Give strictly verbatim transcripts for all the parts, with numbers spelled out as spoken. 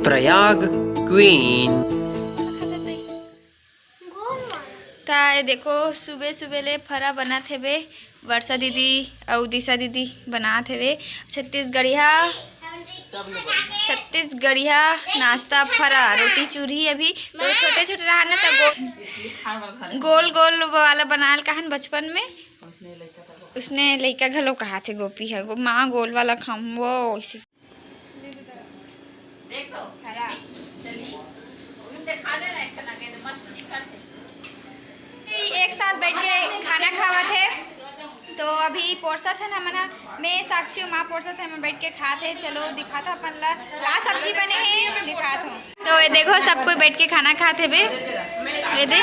Prayag queen. त ये देखो, सुबह सुबह ले फरा बनत हेबे। वर्षा दीदी अउ दिशा दीदी बनात हेबे छत्तीसगढ़िया, छत्तीसगढ़िया नाश्ता, फरा, रोटी, चूरही। अभी तो छोटे छोटे रहा ना, त गो-, गोल गोल वाला बनाल कहन बचपन में, उसने लइका घलो कहा थे गोपी है, गो-, माँ गोल वाला खाऊँ, वो वैसे। देखो, हरा। चलिए, वो भी देखा दे ना, एक जना के तो मस्त दिखत है। एक साथ बैठ के खाना खावत हे, तो अभी पोरसत हन हमन ह, मैं, साक्षी अउ माँ पोरसत हन, हमन बैठ के खात हे। चलो दिखात हो अपन ला का सब्जी बने हे, दिखात हो। तो ये देखो, सब कोई बैठ के खाना खात हेबे। ये दे,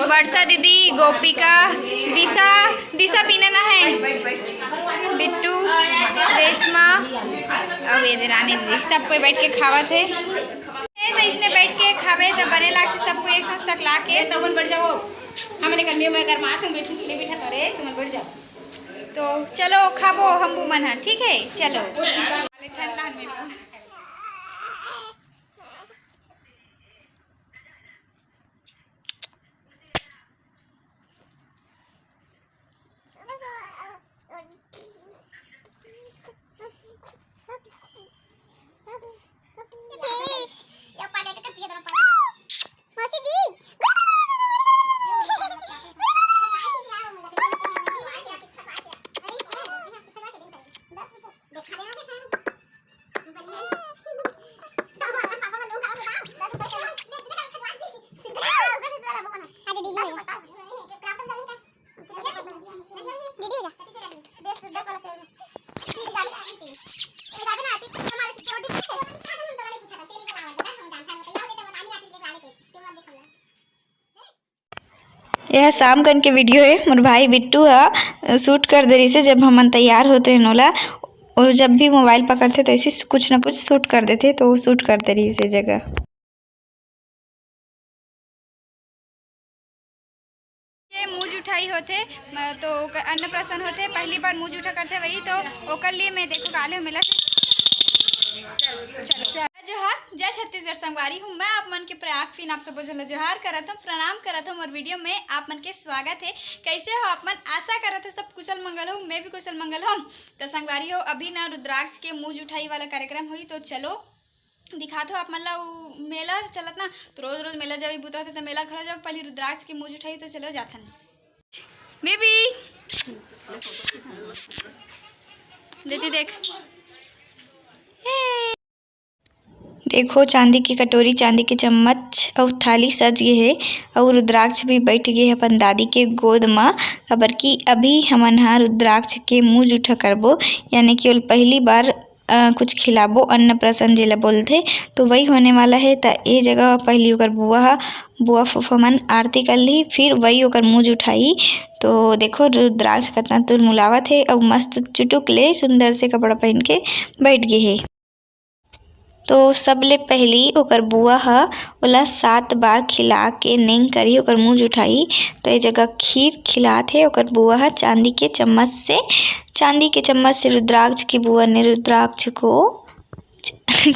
वर्षा दीदी, गोपिका, दिशा, दिशा पीना ना है, बिट्टू, रेशमा, अउ ये दे रानी दीदी, सब कोई बैठ के खावत हे। ए, तो इसने बैठ के खावे तो बने लागथे, सब कोई एक साथ सकला के। ए, तुमन बैठ जाओ, हमने गर्मियों में गर्मा संग बैठू, नहीं बैठा करे, तुमन बैठ जाओ। तो चलो खाबो हम मन ह, ठीक है, चलो। यह शाम कन के वीडियो है। मोर भाई बिट्टू ह शूट कर दे रहिसे, जब हमन तैयार होत रहेन ओला, और जब भी मोबाइल पकड़थे तो ऐसे कुछ ना कुछ शूट कर देथे, तो वो शूट कर दे रहिसे जगह। ये मुँह जुठाई होथे, म-, तो ओकर अन्नप्राशन होथे, पहली बार मुँह जुठा करथे वही, तो ओकर लिए मैं देखो काले मेला से। जोहार, जय छत्तीसगढ़ संगवारी हो, मैं आप मन के प्रयाग फिन आप सबो झन ला जोहार करत हूँ, प्रणाम करत हूँ। मोर वीडियो में आप मन के स्वागत है। कैसे हो आप मन? आशा करत हूँ सब कुशल मंगल हो, मैं भी कुशल मंगल हूँ। तो संगवारी हो, अभी ना रुद्राक्ष के मुँह जुठाई वाला कार्यक्रम होही, तो चलो दिखात हो आप मन ला। उ मेला चलत ना, तो रोज रोज मेला जावे बूता होथे, तो मेला घलो जावे, पहली रुद्राक्ष के मुँह जुठाई, तो चलो जाथन। बेबी, दीदी देख। देखो, चांदी के कटोरी, चांदी के चम्मच अउ थाली सज गे हे, अउ रुद्राक्ष भी बैठ गे हे अपन दादी के गोद म, काबर कि अभी हमन ह रुद्राक्ष के मुँह जूठा करबो, यानी कि ओला पहली बार, अ, कुछ खिलाबो, अन्नप्राशन जेला बोलथे, तो वही होने वाला हे। त ए जगह पहली ओकर बुआ ह, बुआ फूफा मन आरती कर ली, फिर वही ओकर मुँह जूठाही। तो देखो, रुद्राक्ष कतना तुलमुलावत हे, अउ मस्त चुटुक ले सुंदर से कपड़ा पहन के बैठ गे हे। तो सबले पहिली ओकर बुआ ह ओला सात बार खिला के नेंग करही, ओकर मुँह जुठाही। तो ए जगह खीर खिलात हे ओकर बुआ ह चांदी के चम्मच से। चांदी के चम्मच से रुद्राक्ष की बुआ ने रुद्राक्ष को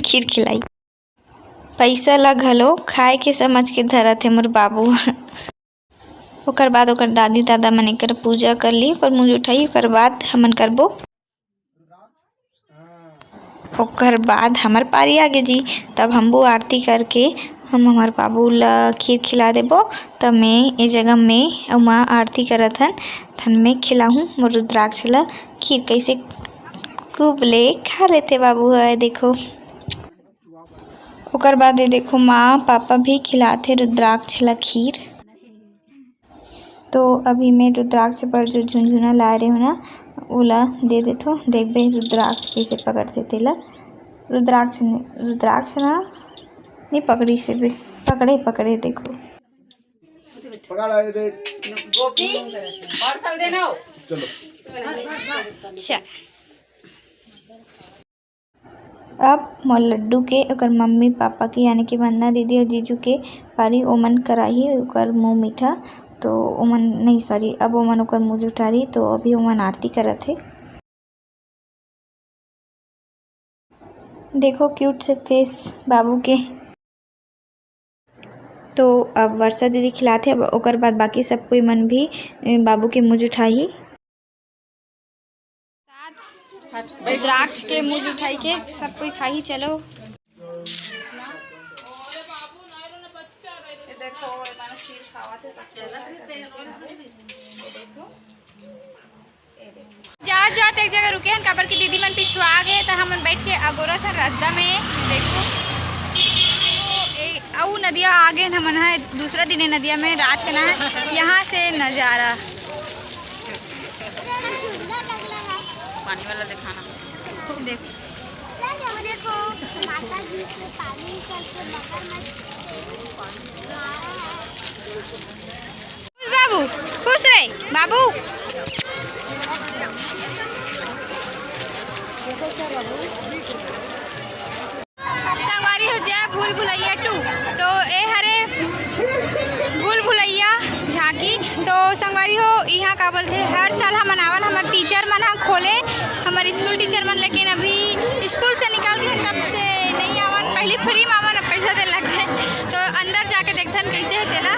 खीर खिलाई। पैसा ला घलो खाए के समझ के धरत हे मोर बाबू ह। ओकर बाद ओकर दादी दादा मन एकर पूजा कर ली, ओकर मुँह जुठाही, ओकर बाद हमन करबो। ओकर बाद हमर पारी आगे जी, तब हम वो आरती करके हम हमर बाबू ला खीर खिला देबो। तब मैं ए जगह में अउ माँ आरती करत हन, थन मैं खिलाहूँ मोर रुद्राक्ष ला खीर। कैसे खूब ले खा लेथे बाबू ह, देखो। ओकर बाद ये देखो, माँ पापा भी खिलाथे रुद्राक्ष ला खीर। तो अभी मैं रुद्राक्ष पर जो झुनझुना लाए रहे हूँ ना, ओला दे देथो। देखबे रुद्राक्ष कैसे पकड़थे तेला। रुद्राक्ष ने, रुद्राक्ष ना नहीं पकड़ी से बे, पकड़े, पकड़े देखो। पकड़ आए थे। गोपी, और सब देना हो। चलो। चल। अब मोर लड्डू के ओकर मम्मी पापा के, यानी कि वंदना दीदी अउ जीजू के पारी, ओमन कराही ओकर मुँह मीठा। तो ओमन नहीं, सॉरी, अब ओमन ओकर मुँह जुठारी, तो अभी ओमन आरती करत हे। देखो क्यूट से फेस बाबू के। तो अब वर्षा दीदी खिलाथे, अब ओकर बाद बाकी सब कोई मन भी, ए, बाबू के मुँह जुठाही। रुद्राक्ष के मुँह जुठाई के सब कोई खाही। चलो, ये देखो, ये मानो खीर खावा थे, सब खीर खावा थे। ये देखो, ये देखो। जात जात एक जगह रुके हन, काबर कि दीदी मन पिछुआ गे, त हमन बैठ के अगोरत हन रद्दा में। देखो, ए, अउ नदिया आ गे हन, हमन ह दूसरा दिन ए नदिया में रात के ना है। यहाँ से नजारा पानी वाला दिखाना। देखो, वो देखो, माता जी के पानी करके मगरमच्छ। खुश बाबू, खुश रहे बाबू। संगवारी हो, जय भूल भुलैया टू। तो ए हरे भूल भुलैया झांकी। तो संगवारी हो, इहाँ का बोलथे, हर साल हमन आवन, हमर टीचर मन ह खोले, हमर स्कूल टीचर मन, लेकिन अभी स्कूल से निकाल के तब से नहीं आवन। पहली फ्री में आवन, अब पैसा दे लगथे। तो अंदर जाके देखथन कैसे है तेला।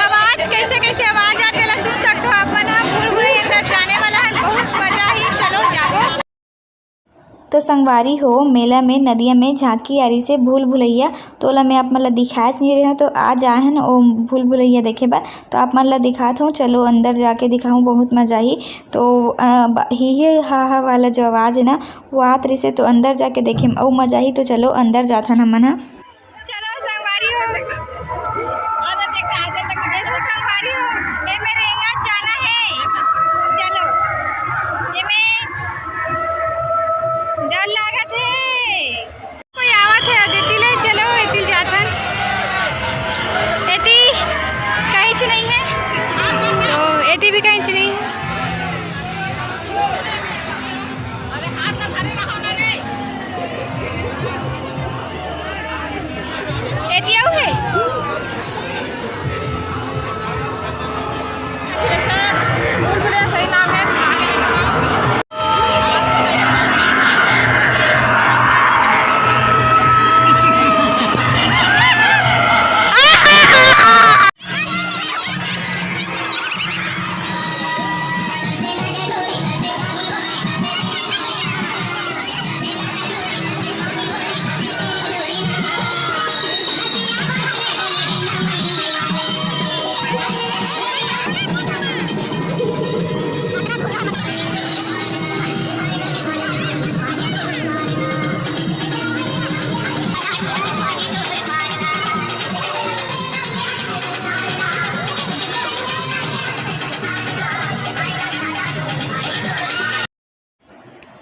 आवाज कैसे कैसे आवाज आथे, तेला सुन सकथो अपन ह। भूल भुलैया अंदर जाने वाला है, बहुत मजा ही। चलो जाबो। तो संगवारी हो, मेला में नदिया में झांकी आरिस हे भूल भुलैया, तो ओला मैं आप मन ला दिखाएच नहीं रहे हूँ, तो आज आए हन ओ भूल भुलैया देखे बर, तो आप मन ला दिखात हूँ। चलो अंदर जाके दिखाऊँ, बहुत मजा आही। तो अ, ब- ही ही हा हा वाला जो आवाज है ना, वो आत रहिस हे, तो अंदर जाके देखे में अउ मजा आही। तो चलो अंदर जाथन हमन ह। चलो संगवारी हो, देखो संगवारी हो, एमे रेंगत जाना है। चलो, एमे डर लागत है, कोई आवत है अदिति ले। चलो एती जाथन, एती कहीं नहीं है, तो एती भी कहीं नहीं है। एती अउ हे।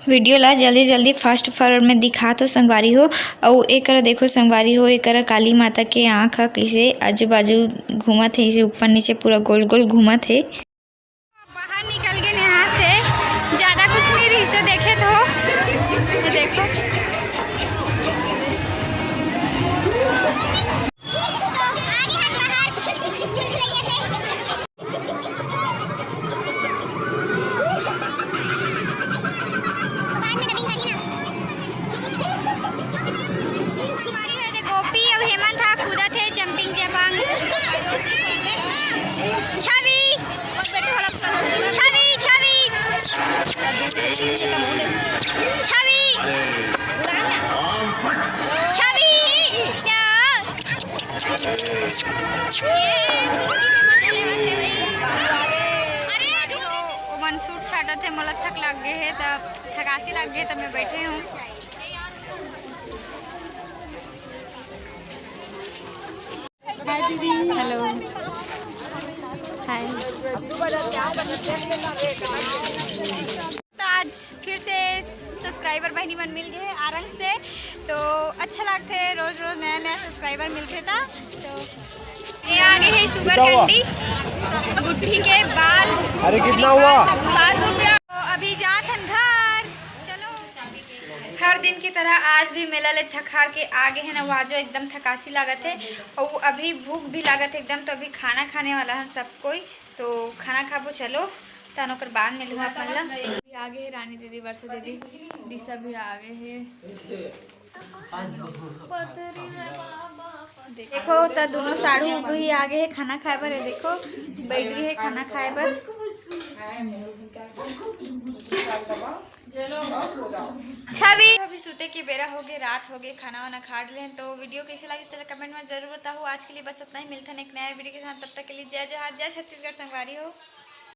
वीडियो ला जल्दी जल्दी फास्ट फॉरवर्ड में दिखात हो संगवारी हो। अउ एकरा देखो संगवारी हो, एकरा काली माता के आँख ह कइसे आजू बाजू घूमत हे, इसे ऊपर नीचे पूरा गोल गोल घूमत हे। बाहर निकल गए यहाँ से, ज़्यादा कुछ नहीं रहिस हे, देखे तो, ये देखो। गोपी अउ हेमंत ह कूदत हे जंपिंग जपांग। छवि, छवि, छवि, छवि, छवि, क्या? अरे, ओमन सूट छाटत हे, मोला थक लग गे हे, त थकासी लग गे हे, त मैं बैठे हूँ। हाय दीदी। हेलो। हाय। तो आज फिर से सब्सक्राइबर बहिनी मन मिल गए हैं आरंग से, तो अच्छा लगता है, रोज रोज नया नया सब्सक्राइबर मिलते था। तो ये आगे है शुगर कैंडी, गुट्ठी के बाल। अरे कितना हुआ? सात रुपया। तो अभी जात हन घर। चलो। हर दिन की तरह आज भी मेला ले थक हार के आ गे हन, अउ आजो एकदम थकासी लागत हे, अउ अभी भूख भी लागत हे एकदम, तो अभी खाना खाने वाला हन सब कोई, तो खाना खाबो। चलो, तहन ओकर बाद मिलहूँ आप मन ला। आ गे हे रानी दीदी, वर्षा दीदी, दिशा भी आ गे हे। देखो, त दोनों साढ़ू उढ़ू ही आ गे हे खाना खाए बर। ये देखो, बैठ गे हे खाना खाए बर। छवि, अभी सुते के बेरा हो गे, रात हो गे, खाना वाना खा ले। तो वीडियो कैसे लगिस, तेला कमेंट में जरूर बताओ। आज के लिए बस इतना ही, मिलते हैं एक नया वीडियो के साथ। तब तक के लिए जय जोहार, जय छत्तीसगढ़ संगवारी हो।